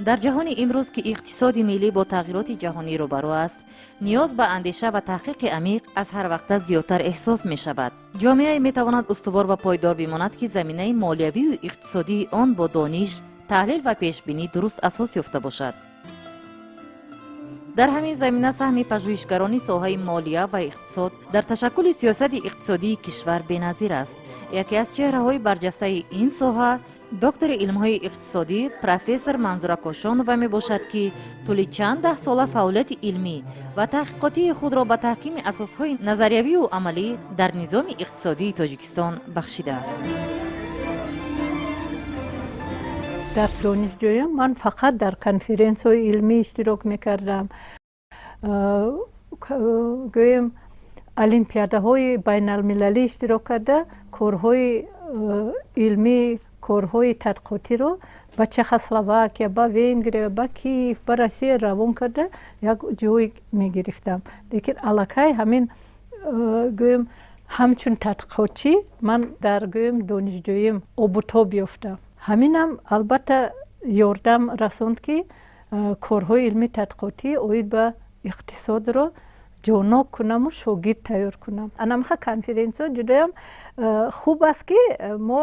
Дар ҷаҳони имрӯз, ки иқтисоди миллӣ бо тағйироти ҷаҳонӣ рӯбарӯ аст, ниёз ба андеша ва таҳқиқи амиқ аз ҳар вақта зиёдтар эҳсос мешавад. Ҷомеае метавонад устувор ва пойдор бимонад, ки заминаи молиявию иқтисодии он бо дониш, таҳлил ва пешбинӣ дуруст асос ёфта бошад. Дар ҳамин замина саҳми пажӯҳишгарони соҳаи молия ва иқтисод дар ташаккули сиёсати иқтисодии кишвар беназир аст. Яке аз чеҳраҳои барҷастаи ин соҳа доктори илмҳои иқтисодӣ, профессор Манзура Кошонова мебошад, ки тӯли чанд даҳсола фаъолияти илмӣ ва таҳқиқотии худро ба таҳкими асосҳои назариявию амалӣ дар низоми иқтисодии Тоҷикистон бахшидааст. Дар донишҷӯям ман фақат дар конференсияҳои илмӣ иштирок мекардам, гӯем, олимпиадаҳои байналмилалӣ иштирок карда, корҳои илмӣ, корҳои тадқиқотиро ба Чехословакия, ба Венгрия, ба Киев, ба Россия равон карда, як ҷой мегирифтам. Лекин аллакай ҳамин, гӯем, ҳамчун тадқиқотчӣ ман дар, гӯем, донишҷӯим обутоб ёфтам. Ҳаминам албатта ёрдам расонд, ки корҳои илмӣ тадқиқотӣ оид ба иқтисодро ҷонок кунаму шогирд тайёр кунам. Анамха конференсиҳо ҷудоям хуб аст, ки мо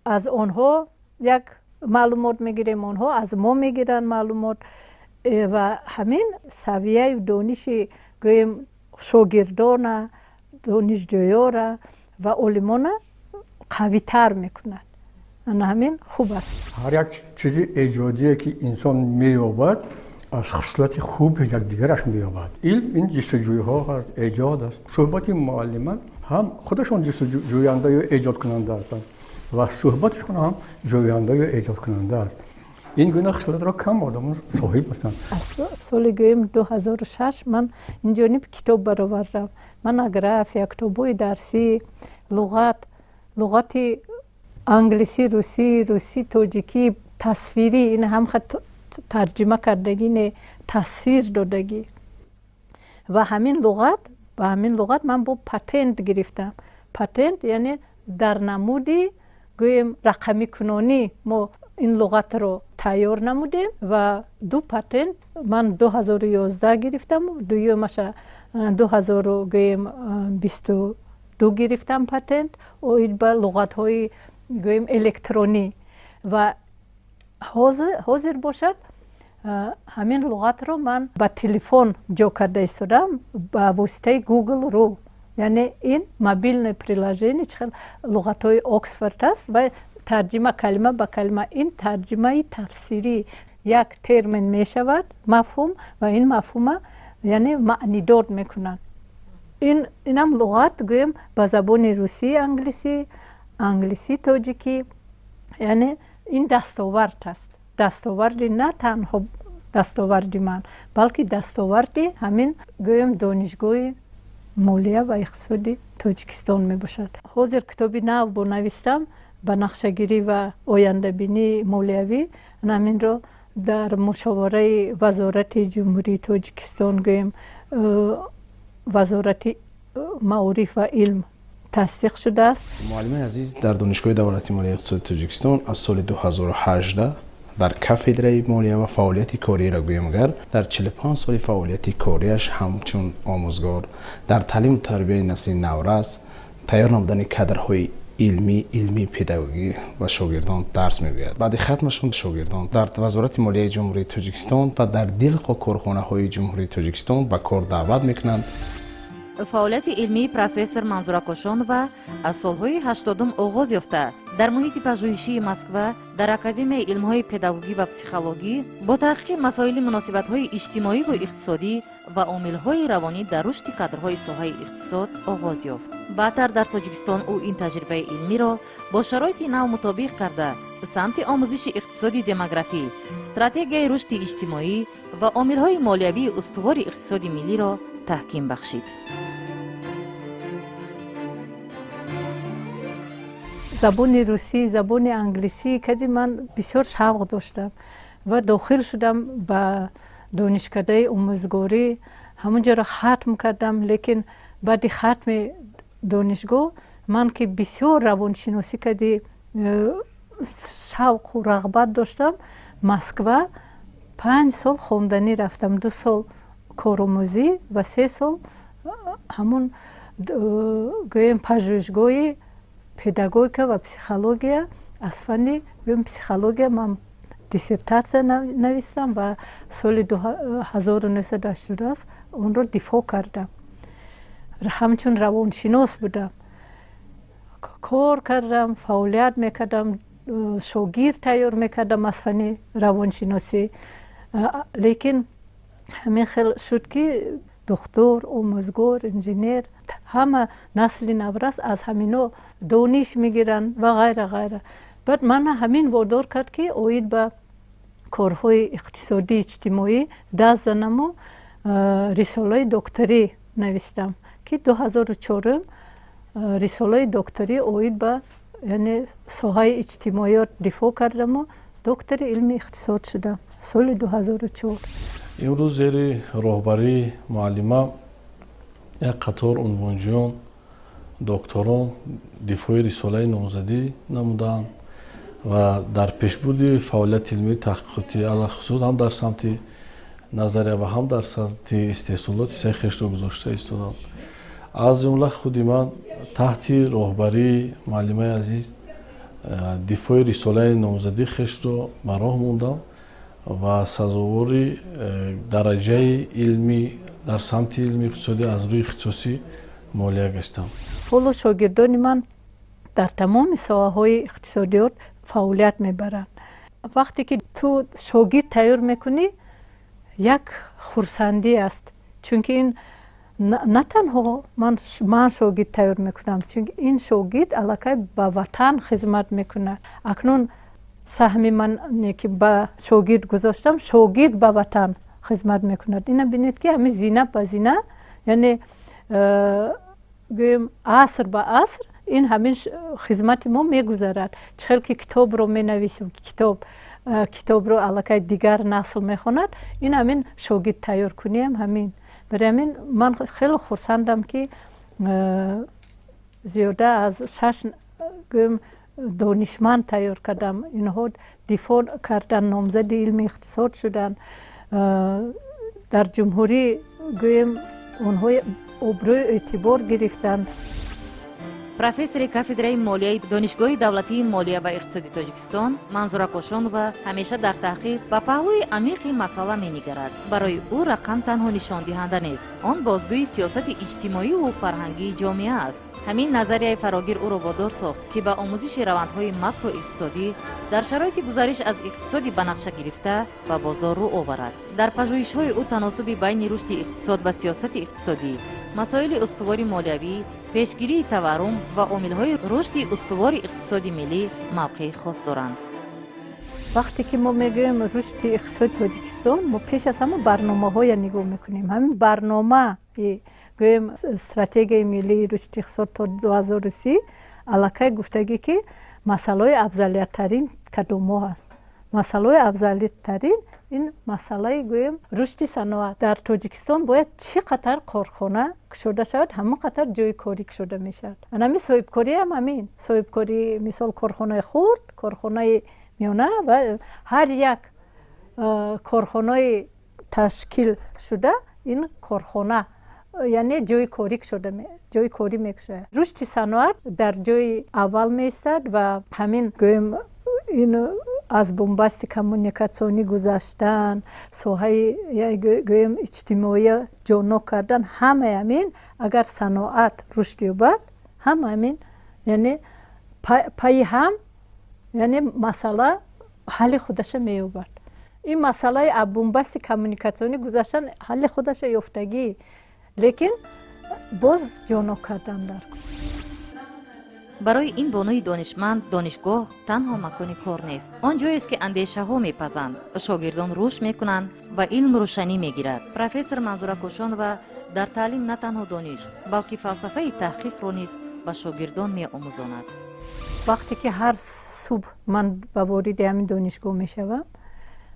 аз онҳо як маълумот мегирем, онҳо аз мо мегиранд маълумот ва ҳамин савияи дониши, гӯем, шогирдона, донишҷӯёра ва олимона қавитар мекунад. Ана ҳамин хуб аст. Ҳар як чизи эҷодие, ки инсон меёбад, аз хислати хуби якдигараш меёбад. Илм ин ҷустуҷӯйҳо аст, эҷод аст. Суҳбати муаллима ҳам худашон ҷустуҷӯяндаю эҷодкунанда ҳастанд ва суҳбаташон ҳам ҷӯяндаю эҷодкунанда аст. Ин гуна хислатро кам одамон соҳиб ҳастанд. Аз соли, гӯем, 2006 ман инҷониб китоб баровардам: монография, китобҳои дарсӣ, луғат, луғати англисӣ русӣ, русӣ тоҷикӣ, тасвирӣ. Ин ҳамха тарҷима кардагӣ не, тасвир додагӣ. Ва ҳамин луғат, ба ҳамин луғат ман бо патент гирифтам. Патент яъне дар намуди, гӯем, рақамикунонӣ мо ин луғатро тайёр намудем ва ду патент ман 2011 гирифтам, дуюмаша дуҳазору, гӯем, 22 гирифтам патент оид ба луғатҳои, гӯем, электронӣ. Ва ҳозир бошад, ҳамин луғатро ман ба телефон ҷо карда истодам ба воситаи Google ру, яъне ин мобильное приложение, чӣ хел луғатҳои Оксфорд аст ва тарҷима калима ба калима. Ин тарҷимаи тафсирӣ, як термин мешавад мафҳум ва ин мафҳума, яъне, маънидор мекунад. Инам луғат, гӯем, ба забони русӣ англисӣ, англисӣ тоҷикӣ. Яъне ин дастовард аст, дастоварди на танҳо дастоварди ман, балки дастоварди ҳамин, гӯем, Донишгоҳи молия ва иқтисоди Тоҷикистон мебошад. Ҳозир китоби нав бо навистам ба нақшагирӣ ва ояндабинии молиявӣ. Ҳаминро дар мушовараи Вазорати Ҷумҳурии Тоҷикистон, гӯем, Вазорати маориф ва илм тасдиқ шудааст. Муаллимаи азиз дар Донишгоҳи давлатии молияи иқтисоди Тоҷикистон аз соли 2018 дар кафедраи молия ва фаъолияти кориро гӯем агар, дар 45 соли фаъолияти кориаш ҳамчун омӯзгор дар таълиму тарбияи насли наврас, тайёр намудани кадрҳои илмӣ, илмии педагогӣ ба шогирдон дарс мегӯяд. Баъди хатмашон шогирдон дар Вазорати молияи Ҷумҳурии Тоҷикистон ва дар дилхоҳ корхонаҳои Ҷумҳурии Тоҷикистон ба кор даъват мекунанд. Фаъолияти илмии профессор Манзура Кошонова аз солҳои 80-ум оғоз ёфта, дар муҳити пажӯҳишии Москва, дар Академияи илмҳои педагогӣ ва психологӣ бо таҳқиқи масоили муносибатҳои иҷтимоиву иқтисодӣ ва омилҳои равонӣ дар рушди кадрҳои соҳаи иқтисод оғоз ёфт. Баъдтар дар Тоҷикистон ӯ ин таҷрибаи илмиро бо шароити нав мутобиқ карда, самти омӯзиши иқтисоди демографӣ, стратегияи рушди иҷтимоӣ ва омилҳои молиявии устувори иқтисоди миллиро таҳким бахшид. Забони русӣ, забони англисӣ кади ман бисёр шавқ доштам ва дохил шудам ба донишкадаи омӯзгорӣ, ҳамонҷоро хатм кардам. Лекин баъди хатми донишгоҳ ман, ки бисёр равоншиносӣ кади шавқу рағбат доштам, Москва. 5 сол хонданӣ рафтам, 2 сол коромӯзӣ ва 3 сол ҳамун, гӯем, пажӯҳишгоҳи педагогика ва психология. Аз фанни, гӯем, психология ман диссертатсия навистам ва соли 1987 онро дифоъ кардам. Ҳамчун равоншинос будам, кор кардам, фаъолият мекардам, шогирд тайёр мекардам аз фанни равоншиносӣ. Лекин ҳамин хел шуд, ки духтур, омӯзгор, инженер, ҳама насли наврас аз ҳамино дониш мегиранд ва ғайра, ғайра. Баъд мана ҳамин водор кард, ки оид ба корҳои иқтисодӣ, иҷтимоӣ даст занаму рисолаи докторӣ навистам, ки 2004-ум рисолаи докторӣ оид ба, яъне, соҳаи иҷтимоиёт дифоъ кардаму доктори илми иқтисод шудам соли 2004. Имрӯз зери роҳбарии муаллима як қатор унвонҷӯён, докторон дифои рисолаи номзадӣ намуданд ва дар пешбурди фаъолияти илмии таҳқиқотӣ, алалхусус ҳам дар самти назария ва ҳам дар самти истеҳсолот ҳиссаи хешро гузошта истоданд. Аз ҷумла худи ман таҳти роҳбарии муаллимаи азиз дифои рисолаи номзадии хешро ба роҳ мондам ва сазовори дараҷаи илмӣ дар самти илми иқтисодӣ аз рӯи ихтисосӣ молия гаштам. Ҳоло шогирдони ман дар тамоми соҳаҳои иқтисодиёт фаъолият мебаранд. Вақте ки ту шогирд тайёр мекунӣ, як хурсандӣ аст, чунки ин на танҳо ман шогирд тайёр мекунам, чунки ин шогирд аллакай ба ватан хизмат мекунад. Акнун саҳми мане ки ба шогирд гузоштам, шогирд ба ватан хизмат мекунад. Ина бинед, ки ҳамин зина ба зина, яъне, гӯем, аср ба аср ин ҳамин хизмати мо мегузарад. Чӣ хел ки китобро менависем, китобро аллакай дигар насл мехонад, ин ҳамин шогирд тайёркуниам ҳамин. Барои ҳамин ман хеле хурсандам, ки зиёда аз шаш, гӯем, донишманд тайёр кардам. Инҳо дифоъ кардан, номзади илми иқтисод шуданд. Дар ҷумҳурӣ, гӯем, онҳо обрӯю эътибор гирифтанд. Профессори кафедраи молияи Донишгоҳи давлатии молия ва иқтисоди Тоҷикистон Манзура Кошонова ҳамеша дар таҳқиқ ба паҳлӯи амиқи масъала менигарад. Барои ӯ рақам танҳо нишондиҳанда нест, он бозгӯи сиёсати иҷтимоиву фарҳангии ҷомеа аст. Ҳамин назарияи фарогир ӯро водор сохт, ки ба омӯзиши равандҳои макроиқтисодӣ дар шароити гузариш аз иқтисоди ба нақша гирифта ба бозор рӯ оварад. Дар пажӯҳишҳои ӯ таносуби байни рушди иқтисод ва сиёсати иқтисодӣ, масоили устувори молиявӣ, пешгирии таваррум ва омилҳои рушди устувори иқтисоди миллӣ мавқеи хос доранд. Вақте ки мо мегӯем рушди иқтисоди Тоҷикистон, мо пеш аз ҳама барномаҳоя нигоҳ мекунем. Ҳамин барнома, гӯем, стратегияи миллии рушди иқтисод то 2030 аллакай гуфтагӣ, ки масъалаҳои афзалияттарин кадомҳо ҳаст. Масъалаҳои афзалияттарин ин масъалаи, гӯем, рушди саноат. Дар Тоҷикистон бояд чӣ қадар корхона кушода шавад, ҳамон қадар ҷои корӣ кушода мешавад. Анами соҳибкориам ҳамин соҳибкорӣ, мисол, корхонаи хурд, корхонаи миёна ва ҳар як корхонаи ташкил шуда, ин корхона, яъне, ҷои корӣ кушода, ҷои корӣ мекушояд. Рушди саноат дар ҷои аввал меистад ва ҳамин, гӯем, ин аз бунбасти коммуникатсионӣ гузаштан, соҳаи, гӯем, иҷтимоия ҷоннок кардан, ҳамаи ҳамин, агар саноат рушд ёбад, ҳама ҳамин, яъне, пайи ҳам, яъне, масъала ҳалли худаша меёбад. Ин масъалаи аз бунбасти коммуникатсионӣ гузаштан ҳалли худаша ёфтагӣ, лекин боз ҷоннок кардан дар Барои ин бонуи донишманд донишгоҳ танҳо макони кор нест. Он ҷоест, ки андешаҳо мепазанд, шогирдон рушд мекунанд ва илм рӯшанӣ мегирад. Профессор Манзура Кошонова дар таълим на танҳо дониш, балки фалсафаи таҳқиқро низ ба шогирдон меомӯзонад. Вақте ки ҳар субҳ ман ба вориди ҳамин донишгоҳ мешавам,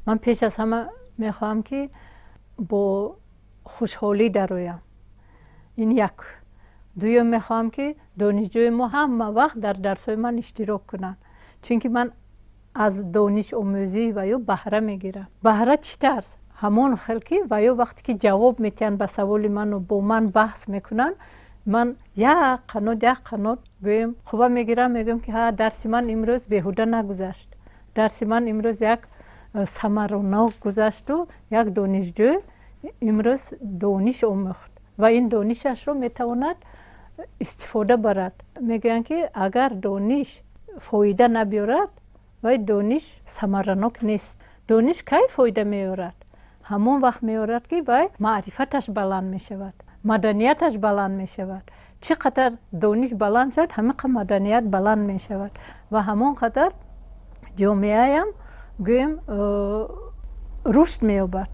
ман пеш аз ҳама мехоҳам, ки бо хушҳолӣ дароям. Ин як. Дуюм, мехоҳам, ки донишҷӯи мо ҳама вақт дар дарсҳои ман иштирок кунанд, чунки ман Аз дониш омӯзӣ ва ё баҳра мегирам. Баҳра чӣ тарз? Ҳамон хел ки ва ё вақте ки ҷавоб метиҳанд ба саволи ману бо ман баҳс мекунанд, ман як қанот, як қанот, гӯем, қувва мегирам. Мегӯям ки ҳа, дарси ман имрӯз беҳуда нагузашт, дарси ман имрӯз як самаронок гузашту як донишҷӯ имрӯз дониш омӯхт ва ин донишашро метавонад истифода барад. Мегӯянд ки агар дониш фоида набиёрад, вай дониш самаранок нест. Дониш кай фоида меорад? Ҳамон вақт меорад, ки вай маърифаташ баланд мешавад, маданияташ баланд мешавад. Чӣ қадар дониш баланд шавад, ҳамин қадр маданият баланд мешавад ва ҳамон қадар ҷомеаям, гӯем, рушд меёбад,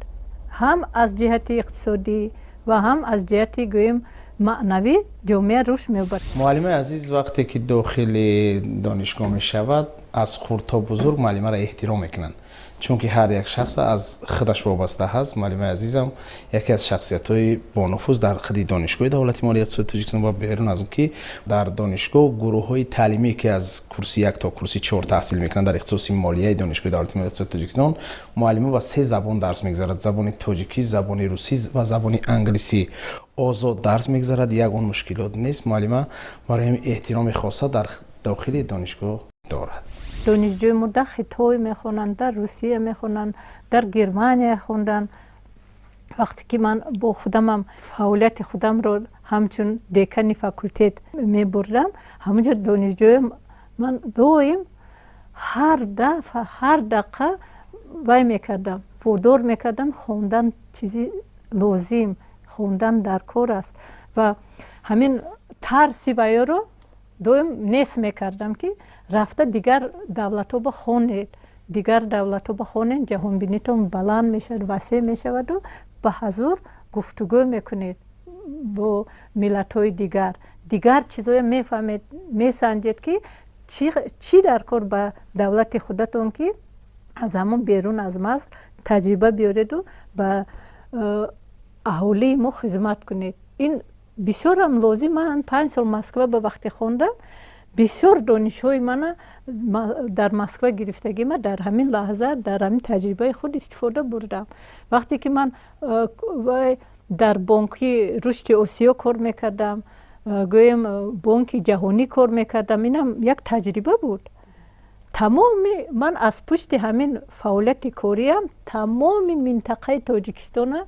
ҳам аз ҷиҳати иқтисодӣ ва ҳам аз ҷиҳати, гӯем, маънавӣ ҷомеа рушд меёбад. Муаллимаи азиз вақте ки дохили донишгоҳ мешавад, аз хурд то бузург муаллимаро эҳтиром мекунанд, чунки ҳар як шахс аз худаш вобаста ҳаст. Муаллимаи азизам яке аз шахсиятҳои бонуфуз дар худи Донишгоҳи давлати молияи иқтисоди Тоҷикистон ва берун аз он, ки дар донишгоҳ гурӯҳҳои таълимие, ки аз курси 1 то курси 4 таҳсил мекунанд дар ихтисоси молияи Донишгоҳи давлати молияи иқтисоди Тоҷикистон, муаллима ба се забон дарс мегузарад: забони тоҷикӣ, забони русӣ ва забони англисӣ. Озод дарс мегузарад, ягон мушкилот нест. Муаллима барои ҳамин эҳтироми хоса дар дохили донишгоҳ дорад. Донишҷӯи мо дар Хитой мехонанд, дар Русия мехонанд, дар Германия хонданд. Вақте ки ман бо худамам фаъолияти худамро ҳамчун декани факултет мебурдам, ҳамонҷо донишҷӯям ман доим ҳар дафъа, ҳар дақиқа вай мекардам, водор мекардам: хондан чизи лозим, хондан дар кор аст. Ва ҳамин тарси ваёро доим нест мекардам, ки рафта дигар давлатҳо ба хонед, дигар давлатҳо ба хонед, ҷаҳонбинитон баланд мешавад, васеъ мешаваду ба ҳазур гуфтугӯ мекунед бо миллатҳои дигар, дигар чизҳоя мефаҳмед, месанҷед, ки чӣ дар кор ба давлати худатон, ки аз ҳамон берун аз марз таҷриба биёреду ба аҳолии мо хизмат кунед. Ин бисёрам лозим. Ман 5 сол Москва ба вақте хондам, бисёр донишҳои мана дар Москва гирифтагима дар ҳамин лаҳза, дар ҳамин таҷрибаи худ истифода бурдам. Вақте ки ман дар Бонки рушди Осиё кор мекардам, гӯем, Бонки ҷаҳонӣ кор мекардам, инам як таҷриба буд. Тамоми ман аз пушти ҳамин фаъолияти кориам тамоми минтақаи Тоҷикистона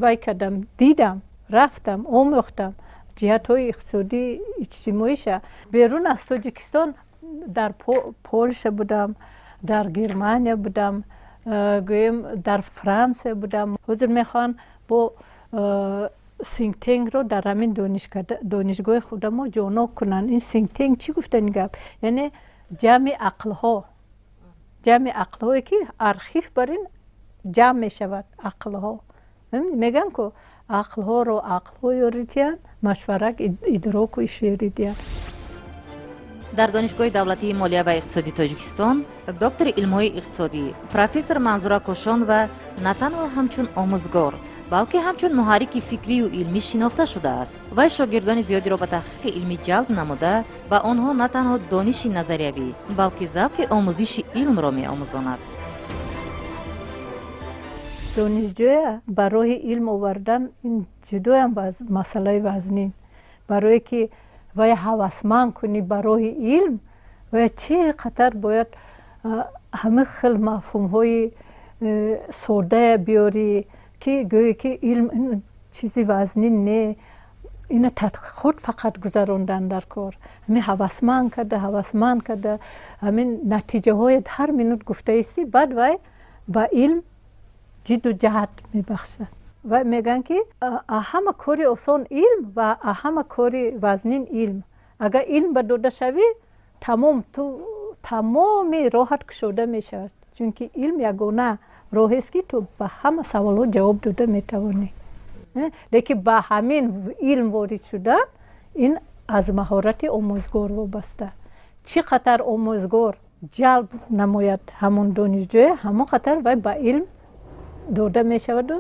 вай кардам, дидам, рафтам, омӯхтам ҷиҳатҳои иқтисодӣ, иҷтимоиша. Берун аз Тоҷикистон дар Полша будам, дар Германия будам, гӯем, дар Франсия будам. Ҳозир мехоҳанд бо think tank ро дар ҳамин донишгоҳи худамо ҷонок кунанд. Ин think tank чӣ гуфтани гап? Яъне ҷамъи ақлҳо, ҷамъи ақлҳое, ки архив бар ин ҷамъ мешавад ақлҳо. Мегӯям ку, ақлҳоро ақлҳо ёрӣ диҳанд, машварат идроку ёрӣ диҳанд. Дар Донишгоҳи давлатии молия ва иқтисоди Тоҷикистон доктори илмҳои иқтисодӣ, профессор Манзура Кошонова на танҳо ҳамчун омӯзгор, балки ҳамчун муҳаррики фикрию илмӣ шинохта шудааст. Вай шогирдони зиёдеро ба таҳқиқи илмӣ ҷалб намуда, ба онҳо на танҳо дониши назариявӣ, балки завқи омӯзиши илмро меомӯзонад. Донишҷӯя ба роҳи илм овардан ин ҷудоям масъалаи вазнин. Барое ки вай ҳавасманд кунӣ ба роҳи илм, вая чӣ қадар бояд ҳама хел мафҳумҳои соддая биёрӣ, ки гӯе ки илм чизи вазнин не, ина тадқиқот фақат гузарондан дар кор. Ҳамин ҳавасманд карда, ҳавасманд карда, ҳамин натиҷаҳои ҳар минут гуфтаистӣ, баъд вай ба илм ҷидду ҷаҳд мебахшад. Ва мегӯянд, ки ҳама кори осон илм ва ҳама кори вазнин илм. Агар илм ба дода шавӣ, тамом, ту тамоми роҳат кушода мешавад, чунки илм ягона роҳест, ки ту ба ҳама саволҳо ҷавоб дода метавонӣ. Лекин ба ҳамин илм ворид шудан ин аз маҳорати омӯзгор вобаста. Чӣ қадар омӯзгор ҷалб намояд ҳамон донишҷӯя, ҳамон қадар вай ба илм дода мешаваду.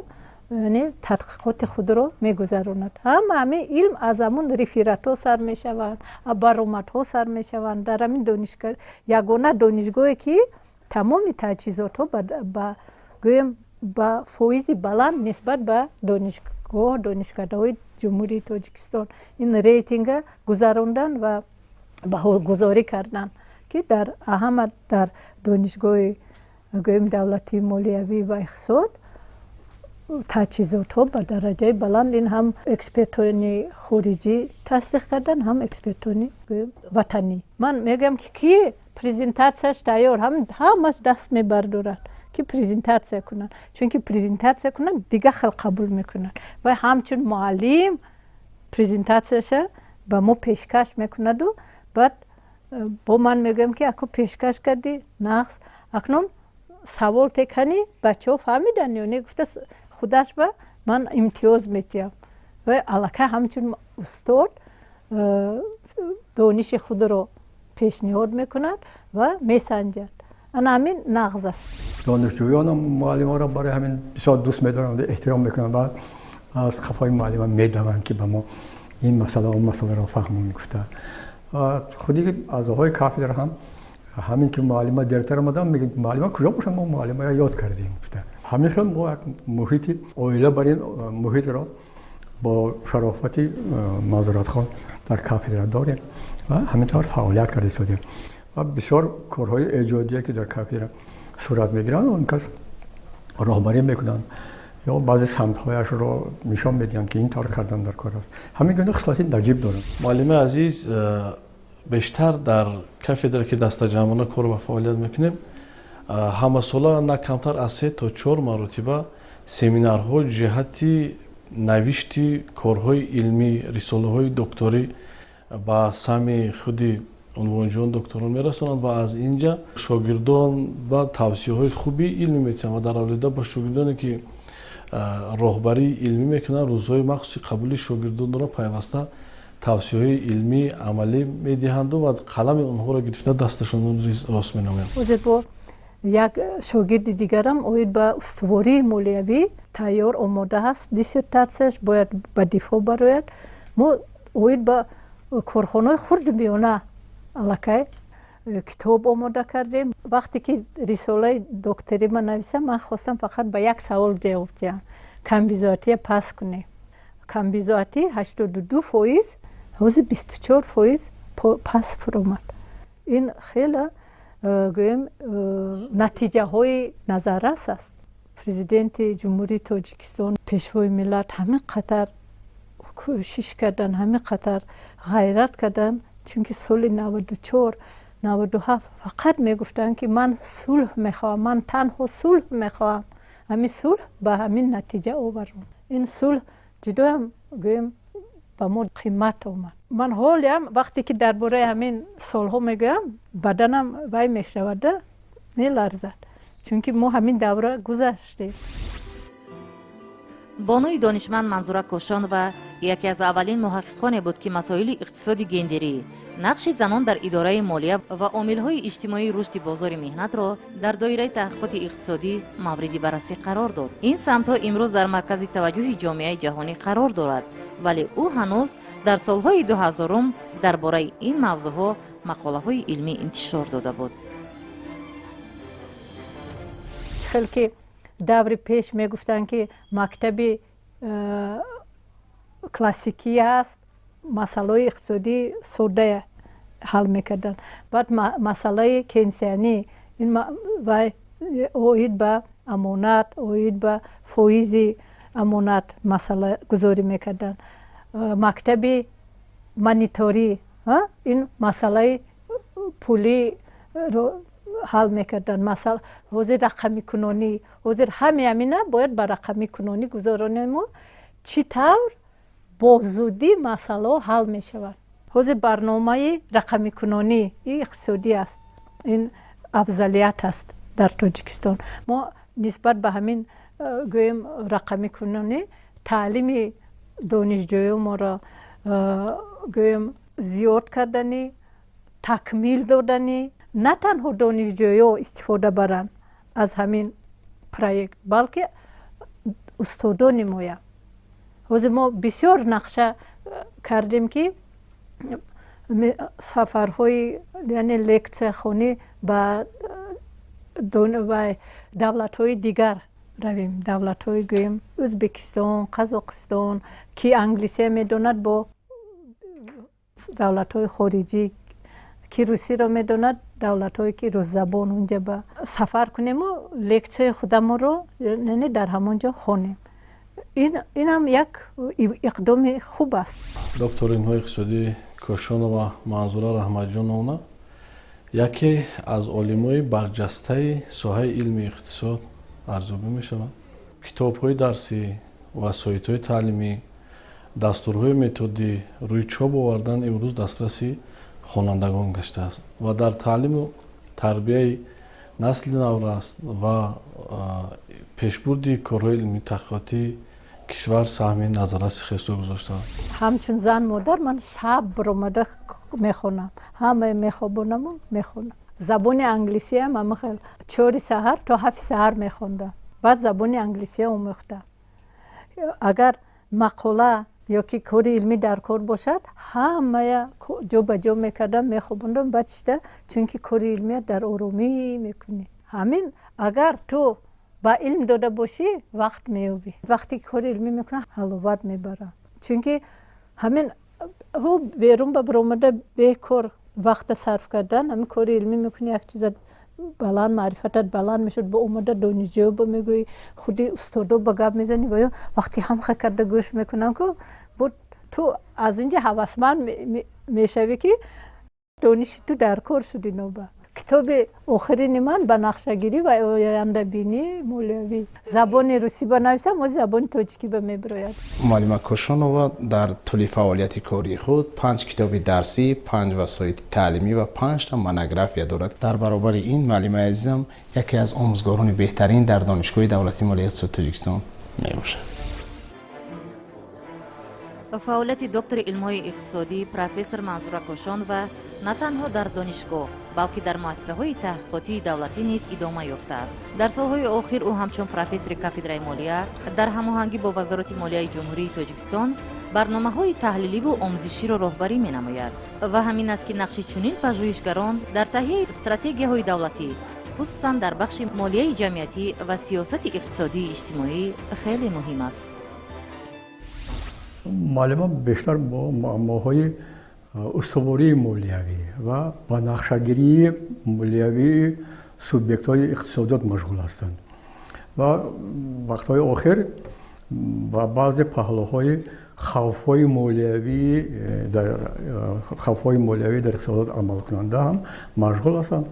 Яъне тадқиқоти худро мегузаронад. Ҳама ҳамин илм аз ҳамун рефератҳо сар мешаванд, баромадҳо сар мешаванд. Дар ҳамин донишгоҳ, ягона донишгоҳе, ки тамоми таҷҳизотҳо ба, гӯем, ба фоизи баланд нисбат ба донишгоҳ, донишкадаҳои Ҷумҳурии Тоҷикистон ин рейтинга гузарондан ва баҳогузорӣ карданд, ки дар ҳама дар донишгоҳи, гӯем, давлатии молиявӣ ва иқтисод таҷҳизотҳо ба дараҷаи баланд. Ин ҳам экспертони хориҷӣ тасдиқ карданд, ҳам экспертони, гӯем, ватанӣ. Ман мегӯям, ки ки презентатсияш тайёр, ҳамаш даст мебардорад, ки презентатсия кунанд, чунки презентатсия кунанд, дигар хел қабул мекунанд ва ҳамчун муаллим презентатсияша ба мо пешкаш мекунаду баъд бо ман мегӯям, ки аку пешкаш кардӣ, нағз, акнун савол текани, бачаҳо фаҳмиданд ё не, гуфта, худаш ба ман имтиёз метиҳам ва аллакай ҳамчун устод дониши худро пешниҳод мекунад ва месанҷад. Ана ҳамин нағз аст. Донишҷӯёнам муаллимаро барои ҳамин бисёр дӯст медоранд, эҳтиром мекунанд ва аз қафои муаллима медаванд, ки ба мо ин масъала, он масъаларо фаҳмон, гуфта. Худи аъзоҳои кафедра ҳам ҳамин ки муаллима дертар омадан, мегӯяд: «Муаллима куҷо бошанд? Мо муаллимаро ёд кардем», гуфта. Ҳамин хел мо як муҳити оила бар ин муҳитро бо шарофати Манзуратхон дар кафедра дорем ва ҳамин тавр фаъолият карда истодем ва бисёр корҳои эҷодие, ки дар кафедра сурат мегиранд, он кас роҳбарӣ мекунанд ё баъзе самтҳояшро нишон медиҳанд, ки ин тавр кардан дар кор аст. Ҳамин гуна хислати наҷиб доранд. Муаллимаи азиз, бештар дар кафедра, ки дастаҷамъона кор ва фаъолият мекунем, ҳамасола на камтар аз се то чор маротиба семинарҳо ҷиҳати навишти корҳои илмӣ, рисолаҳои докторӣ ба сами худи унвонҷӯён, докторон мерасонанд ва аз инҷа шогирдон ба тавсияҳои хуби илмӣ метиҳанд ва дар авлида ба шогирдоне, ки роҳбарии илмӣ мекунанд, рӯзҳои махсуси қабули шогирдонро пайваста тавсияҳои илмӣ, амалӣ медиҳанду ва қалами онҳоро гирифта, дасташонро рост менамоянд. Ҳозир бо як шогирди дигарам оид ба устувории молиявӣ тайёр, омода ҳаст диссертатсияш, бояд ба дифоъ барояд. Мо оид ба корхонаҳои хурду миёна аллакай китоб омода кардем. Вақте ки рисолаи докторӣ ман нависам, ман хостам фақат ба як савол ҷавоб диҳам: камбизоатия паст кунем. Камбизоатӣ 82%, ҳозир 24% пас фуромад. Ин хеле, гӯем, натиҷаҳои назаррас аст. Президенти Ҷумҳурии Тоҷикистон, Пешвои миллат ҳамин қадар кӯшиш кардан, ҳамин қадар ғайрат кардан, чунки соли 94, 97 фақат мегуфтанд, ки ман сулҳ мехоҳам, ман танҳо сулҳ мехоҳам. Ҳамин сулҳ ба ҳамин натиҷа овард. Ин сулҳ ҷудоям, гӯем, ба мо қимат омад. Ман ҳолиам вақте ки дар бораи ҳамин солҳо мегӯям, баданам вай мешавада, меларзад, чунки мо ҳамин давра гузаштем. Бонуи донишманд Манзура Кошонова яке аз аввалин муҳаққиқоне буд, ки масоили иқтисоди гендерӣ, нақши занон дар идораи молия ва омилҳои иҷтимоии рушди бозори меҳнатро дар доираи таҳқиқоти иқтисодӣ мавриди баррасӣ қарор дод. Ин самтҳо имрӯз дар маркази таваҷҷӯҳи ҷомеаи ҷаҳонӣ қарор дорад, вале ӯ ҳанӯз дар солҳои 2000-ум дар бораи ин мавзӯъҳо мақолаҳои илмӣ интишор дода буд. Чӣ хел ки даври пеш мегуфтанд, ки мактаби классикӣ ҳаст, масъалаҳои иқтисодии соддая ҳал мекарданд, баъд масъалаи кейнсианӣ, ин вай оид ба амонат, оид ба фоизи амонат масъалагузорӣ мекарданд, мактаби монетарӣ, ин масъалаи пулиро ҳал мекарданд. Ҳозир рақамикунонӣ, ҳозир ҳаме ҳамина бояд ба рақамикунонӣ гузаронему, чӣ тавр бо зудӣ масъалаҳо ҳал мешаванд. Ҳозир барномаи рақамикунонӣ иқтисодӣ аст, ин афзалият аст дар Тоҷикистон. Мо нисбат ба ҳамин, гӯем, рақамикунонӣ таълими донишҷӯёнморо, гӯем, зиёд кардани, такмил додани, на танҳо донишҷӯё истифода баранд аз ҳамин проект, балки Устодони моя ҳозир мо бисёр нақша кардем, ки сафарҳои, яъне лексияхонӣ ба давлатҳои дигар равем, давлатҳои, гӯем, Ӯзбекистон, Қазоқистон, ки англисия медонад, бо давлатҳои хориҷӣ, ки русиро медонад, давлатҳое ки русзабон, унҷа ба сафар кунему лексияи худамонро, яъне, дар ҳамон ҷо хонем. Инам як иқдоми хуб аст. Доктори илмҳои иқтисодӣ Кошонова Манзура Раҳматҷоновна яке аз олимои барҷастаи соҳаи илми иқтисод арзёбӣ мешавад. Китобҳои дарсӣ, васоитҳои таълимӣ, дастурҳои методӣ рӯи чоп овардан имрӯз дастраси хонандагон гаштааст ва дар таълиму тарбияи насли наврас ва пешбурди корҳои илмии таҳқиқотии кишвар саҳми назарраси хешро гузоштааст. Ҳамчун зан, модар, ман шаб баромада мехонам, ҳамаи мехобонаму мехонам. Забони англисиам ҳамахел 4 саҳар то 7 саҳар мехондам, баъд забони англисия омӯхтам. Агар мақола ё ки кори илмӣ дар кор бошад, ҳамая ҷо ба ҷо мекардам, мехобондам, баъд шида, чунки кори илмия дар оромӣ мекунӣ. Ҳамин агар ту ба илм дода бошӣ, вақт меёбӣ. Вақте ки кори илмӣ мекунам, ҳаловат мебарам, чунки ҳамин ҳу берун ба баромада бекор вақта сарф кардан, ҳамин кори илмӣ мекунӣ, як чиза баланд, маърифатат баланд мешуд, бо омада донишҷӯ ба мегӯӣ, худи устодо ба гап мезанӣ ва ё вақти ҳамха карда гӯш мекунам ку, бо ту аз инҷа ҳавасманд мешавӣ, ки дониши ту дар кор шуди. Ноба китоби охирини ман ба нақшагирӣ ва ояндабинии молиявӣ забони русӣ ба нависам, ози забони тоҷикӣ ба мебирояд. Муаллима Кошонова дар тӯли фаъолияти кории худ панҷ китоби дарсӣ, панҷ васоити таълимӣ ва панҷта монография дорад. Дар баробари ин, муаллимаи азизам яке аз омӯзгорони беҳтарин дар Донишгоҳи давлатии молияи иқтисоди Тоҷикистон мебошад. Фаъолияти доктори илмҳои иқтисодӣ, профессор Манзура Кошонова на танҳо дар донишгоҳ, балки дар муассисаҳои таҳқиқотии давлатӣ низ идома ёфтааст. Дар солҳои охир ӯ ҳамчун профессори кафедраи молия дар ҳамоҳангӣ бо Вазорати молияи Ҷумҳурии Тоҷикистон барномаҳои таҳлиливу омӯзиширо роҳбарӣ менамояд. Ва ҳамин аст, ки нақши чунин пажӯҳишгарон дар таҳияи стратегияҳои давлатӣ, хусусан дар бахши молияи ҷамъиятӣ ва сиёсати иқтисодии иҷтимоӣ, хеле муҳим аст. Муаллима бештар бо муаммоҳои устувории молиявӣ ва ба нақшагирии молиявии субъектҳои иқтисодиёт машғул ҳастанд ва вақтҳои охир ба баъзе паҳлӯҳои хавфҳои молиявӣ дар иқтисодиёт амалкунанда ҳам машғул ҳастанд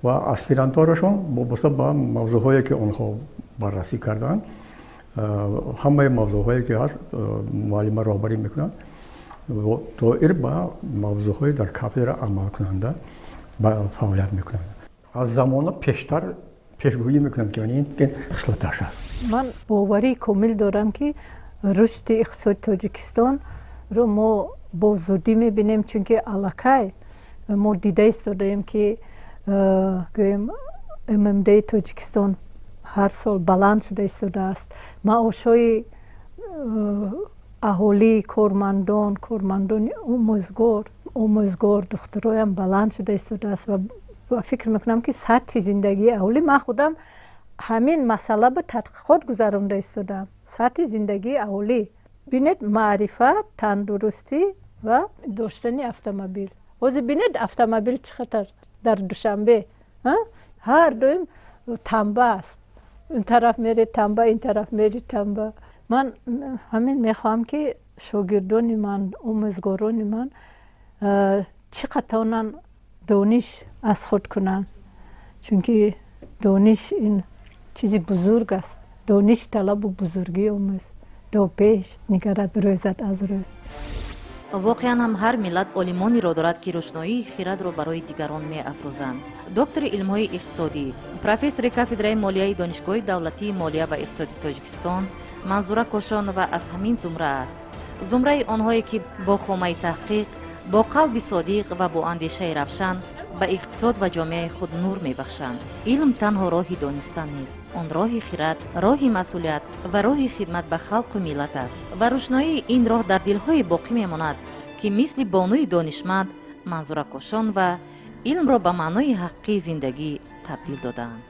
ва аспирантурашон вобаста ба мавзӯъҳое, ки онҳо баррасӣ карданд, ҳамаи мавзӯъҳое, ки ҳаст, муаллима роҳбарӣ мекунанд, доир ба мавзӯъҳои дар кафедра амалкунанда фаъолият мекунанд. Аз замона пештар пешгӯӣ мекунанд, ки ин хислаташ аст. Ман боварии комил дорам, ки рушди иқтисоди Тоҷикистонро мо бо зудӣ мебинем, чунки аллакай мо дида истодаем, ки, гӯем, ММДи Тоҷикистон ҳар сол баланд шуда истодааст, маошҳои аҳолӣ, кормандони омӯзгор, духтуроям баланд шуда истодааст ва фикр мекунам, ки сатҳи зиндагии аҳолӣ, ман худам ҳамин масъала ба тадқиқот гузаронда истодаам, сатҳи зиндагии аҳолӣ. Бинед, маърифат, тандурустӣ ва доштани автомобил. Ҳозир бинед, автомобил чӣ хатар дар Душанбе, ҳар доим тамба аст, ин тараф мери тамба, ин тараф мери тамба. Ман ҳамин мехоҳам, ки шогирдони ман, омӯзгорони ман чӣ қадр тавонанд дониш аз худ кунанд, чунки дониш ин чизи бузург аст. Дониш талабу бузургӣ омӯз, то пеш нигарад рӯзат аз рӯз. Воқеан ҳам, ҳар миллат олимонеро дорад, ки рӯшноии хирадро барои дигарон меафрӯзанд. Доктори илмҳои иқтисодӣ, профессори кафедраи молияи Донишгоҳи давлатии молия ва иқтисоди Тоҷикистон Манзура Кошонова аз ҳамин зумра аст, зумраи онҳое, ки бо хомаи таҳқиқ, бо қалби содиқ ва бо андешаи равшан Ба иқтисод ва ҷомеаи худ нур мебахшанд. Илм танҳо роҳи донистан нест, он роҳи хирад, роҳи масъулият ва роҳи хидмат ба халқу миллат аст. Ва рӯшноии ин роҳ дар дилҳое боқӣ мемонад, ки мисли бонуи донишманд Манзура Кошонова илмро ба маънои ҳақиқии зиндагӣ табдил додаанд.